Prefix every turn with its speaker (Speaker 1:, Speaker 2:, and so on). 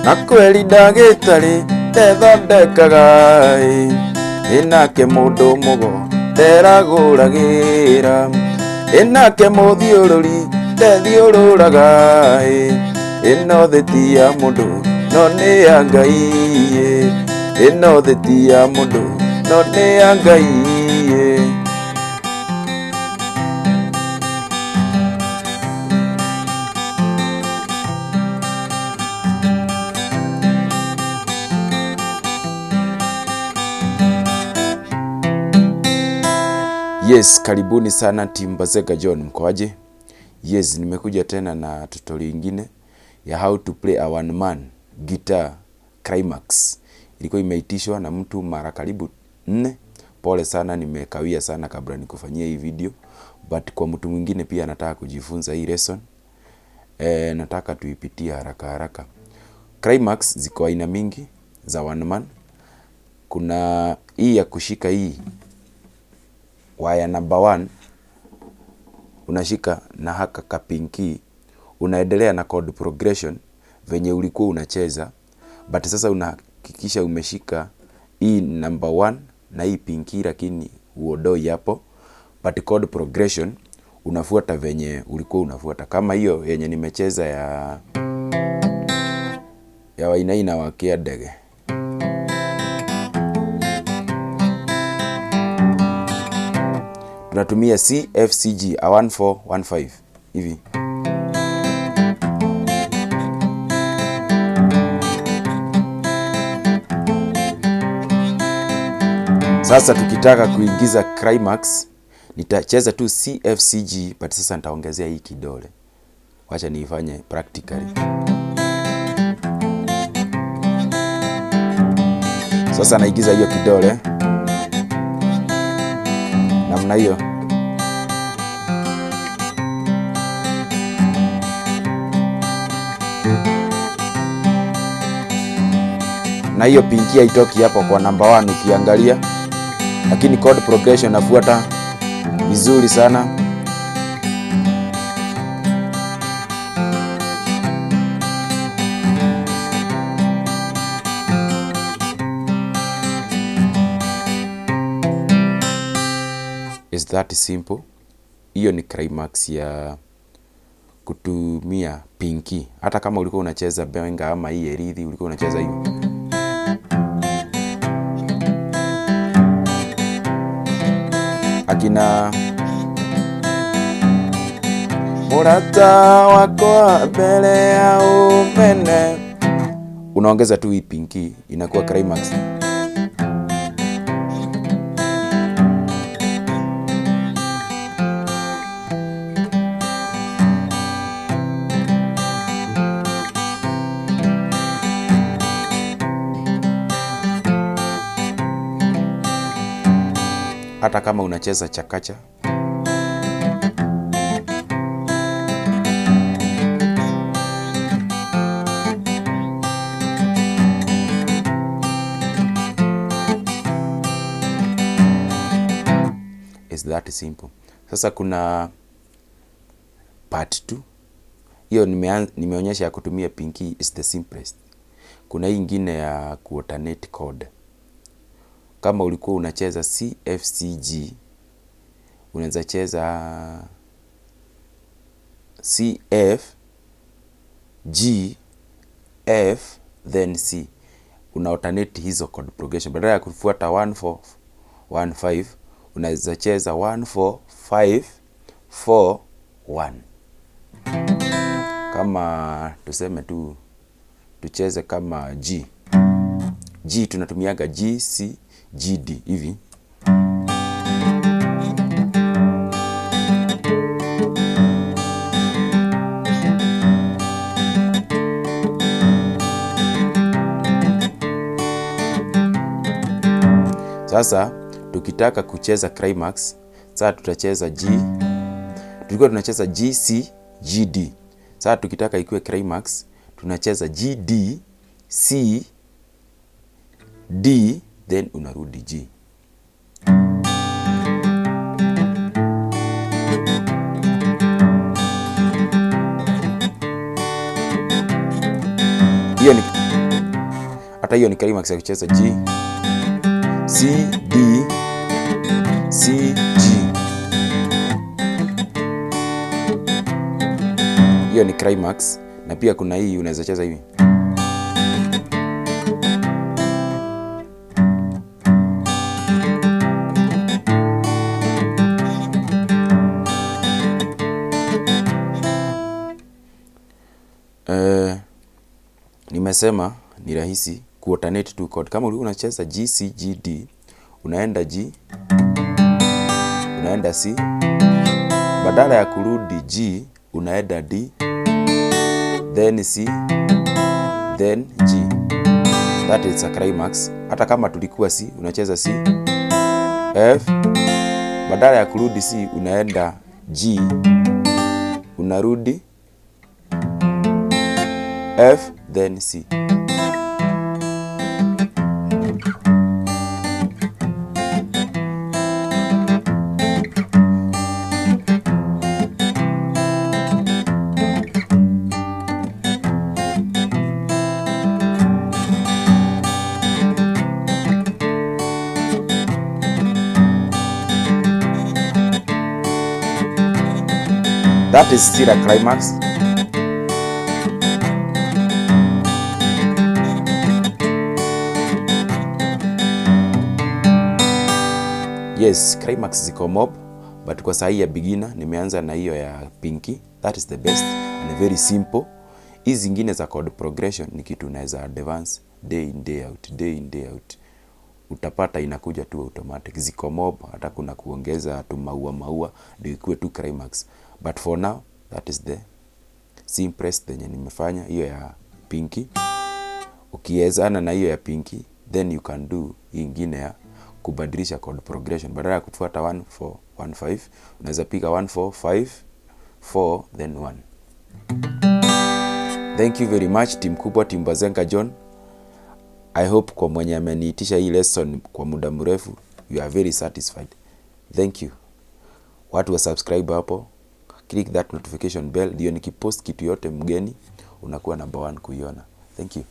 Speaker 1: Na kweli ndagĩtarĩ ndethondekaga ĩ, ĩ nake mũndũ mũgo nderagũragĩra, ĩ nake mũthiũrũri ndethiũrũraga ĩ, ĩno thĩ ti ya mũndũ no nĩ ya Ngai ĩ, ĩno thĩ ti ya mũndũ no nĩ ya Ngai ĩ. Yes, karibuni sana Team Bazega John, mkoaje? Yes, nimekuja tena na tutorial ingine ya how to play a one man guitar climax. Ilikuwa imeitishwa na mtu mara karibu 4. Pole sana, nimekawia sana kabla nikufanyia hii video, but kwa mtu mwingine pia anataka kujifunza hii lesson. Nataka tuipitie haraka haraka. Climax ziko aina mingi za one man. Kuna hii ya kushika hii waya number 1, unashika na haka kapinki, unaendelea na chord progression venye ulikuwa unacheza, but sasa unahakikisha umeshika hii number 1 na hii pinki, lakini uodoi hapo, but chord progression unafuata venye ulikuwa unafuata, kama hiyo yenye nimecheza ya Wainaina wa Kiandege. Tunatumia C F C G a 1 4 1 5 hivi. Sasa tukitaka kuingiza climax nitacheza tu C F C G, but sasa nitaongezea hii kidole. Wacha niifanye practically. Sasa naingiza hiyo kidole namna hiyo. Na hiyo pinki haitoki hapo kwa number 1 ukiangalia, lakini chord progression nafuata vizuri sana. Is that simple? Hiyo ni climax ya kutumia pinki. Hata kama ulikuwa unacheza benga ama hii erithi, ulikuwa unacheza hivi. Akina murata wako mbele ya umene, unaongeza tu hii pinki, inakuwa climax. Hata kama unacheza chakacha, is that simple. Sasa kuna part 2. Hiyo nimeonyesha ya kutumia pinki is the simplest. Kuna hii ingine ya kualternate chord. Kama ulikuwa unacheza C F C G, unaweza cheza C F G F then C. Una alternate hizo chord progression. Badala ya kufuata 1 4 1 5, unaweza cheza 1 4 5 4 1. Kama tuseme tu tucheze kama G. G tunatumiaga G C G D hivi. Sasa tukitaka kucheza climax, sasa tutacheza G. Tulikuwa tunacheza G C G D. Sasa tukitaka ikuwe climax, tunacheza G D C D then unarudi G. Hiyo ni Hata hiyo ni climax ya kucheza G, C, D, C, G. Hiyo ni climax. Na pia kuna hii unaweza cheza hivi. Nimesema ni rahisi kualternate two chord. Kama ulikuwa unacheza G, C, G, D, unaenda G, unaenda C, badala ya kurudi G unaenda D, then C, then G. That is a climax. Hata kama tulikuwa C, unacheza C, F, badala ya kurudi C unaenda G, unarudi F, then C. That is still a climax. Yes, climax ziko mob, but kwa sahi ya beginner nimeanza na hiyo ya pinky. That is the best and very simple. Hizi zingine za chord progression ni kitu unaweza advance day in day out, day in day out. Utapata inakuja tu automatic. Ziko mob, hata kuna kuongeza tu maua maua ndio ikuwe tu climax. But for now that is the simplest yenye nimefanya, hiyo ya pinky. Ukiwezana na hiyo ya pinky, then you can do hii ingine ya kubadilisha chord progression. Badala ya kufuata 1 4 1 5, unaweza piga 1 4 5 4 then 1. Thank you very much, team kubwa, team Bazenga John. I hope kwa mwenye ameniitisha hii lesson kwa muda mrefu, you are very satisfied. Thank you. Watu wa subscribe hapo, click that notification bell ndio nikipost kitu yote mgeni unakuwa number 1 kuiona. Thank you.